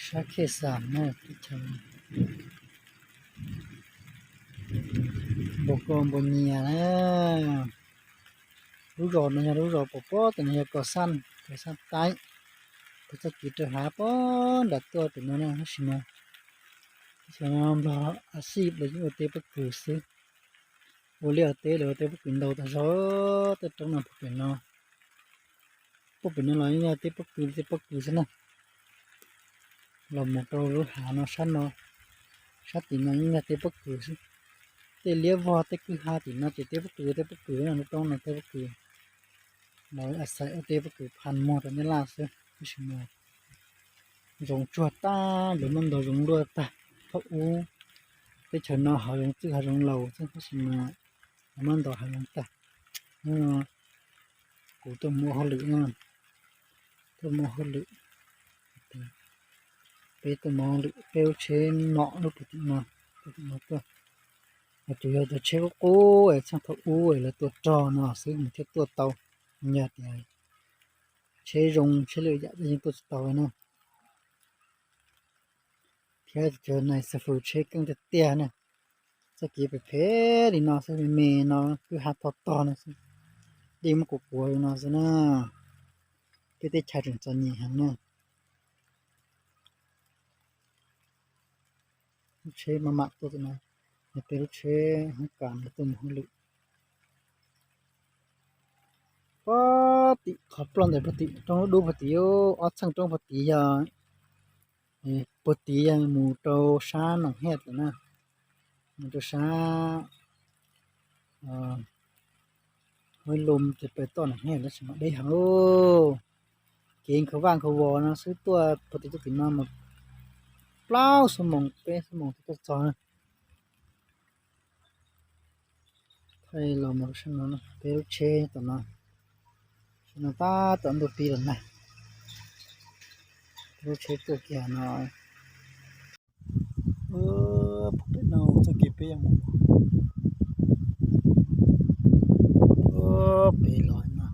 Sab Khej Xam na, teb chaws npau koj npau nyias na. Lub zos no yog lub zos pom pob, tam no yog Kos Xaj, Kos Xaj Taib. Kuv txoj kev raws hav pob nram tuaj pem no na, tab sis mas teb chaws no Nplog a sij los yeej ua teb pob kws xwb. Ua liaj ua teb los ua teb pob kws ntau tas zog, tej roob no puag pem no, puag pem no los yeej yog teb pob kws, teb pob kws xwb na. Los mus rau lub hav no sab no, sab tim no yeej yog teb pob kws xwb. Tej liab vog tej kwj ha tim no ces teb pob kws, teb pob kws no, lub roob no teb pob kws. Lawv a xais ua teb pob kws phas muag rau Nyab Laj xwb, tab sis mas zoov tsuag tag, lawv muab ntov zoov luaj tag. Thaum ub teb chaws no hav zoov txwj hav zoov laus xwb, tab sis mas lawv muab ntov hav zoov tag. Hnub no kuv tuaj mus ua hauj lwm no, tuaj mus ua hauj lwm, peb tuaj mus ua hauj lwm, peb lub tsheb nom lub puag tim no, puag tim no tuaj. Mas tsuas yog cov tsheb qub qub es txheej thaum ub es lawv tua rog no xwb nws thiaj tuaj tau. Yog tias tsheb zoo tsheb lwm yam yeej tuaj tsis tau na. Thiab cov nais xab fwm tsheb keej tiag tiag na. Txoj kev phem phem li no xwb, me me no kwj ha tog tog no xwb, dej muab kuav kuav li no xwb na. Peb teb chaws tseem txom nyem heev na. Lub tsheb maj mam tuaj tim no, yog peb lub tsheb hoob kas tuaj mus hauj lwm. Puag tim qhov ploj ntawd puag tim roob dub puag tim, ob txheej roob puag tim yog, puag tim yog mus rau sab Noom Hej lawm na, mus rau sab Huab Loo ces pem toj Noom Hej, tab sis mas deb heev. Kev nkhaus vaj nkhaus vos no xwb, tuaj puag tim tuaj tim no mas plaub xuab moos peb xuab moos tuaj txog na. Thaij los mus sab no, peb lub tsheb tom no, sab no tab tom ntuj pib los nag. Peb lub tsheb tuaj kiag no, pem no txoj kev peb yuav mus, peb los no,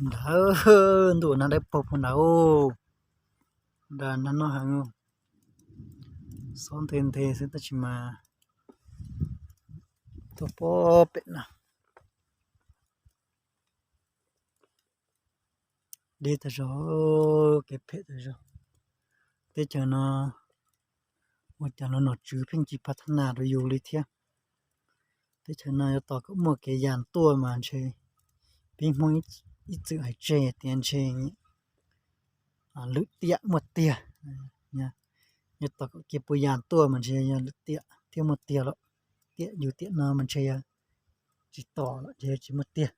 nrad ntuj nag dawb paug puag nrad, nrad nag noj heev, xob nthe nthe xwb tab sis mas tuaj puag pem no. Deb tas zog, kev phem tas zog. Teb chaws no ua cas lub nom tswv pheej tsis pab thab nas rau yus li thiab. Teb chaws no yuav tos kom muaj kev yas tuaj mas ntshe peb Hmoob ib txwm hais tseg tias ntshe lwm tiam muaj tiag. Yuav tos kom kev puas yas tuaj mas ntshe yog lwm tiam thiaj muaj tiag lawm. Tiam yus tiam no mas ntshe yog tsis tos lawm, ntshe tsis muaj tiag.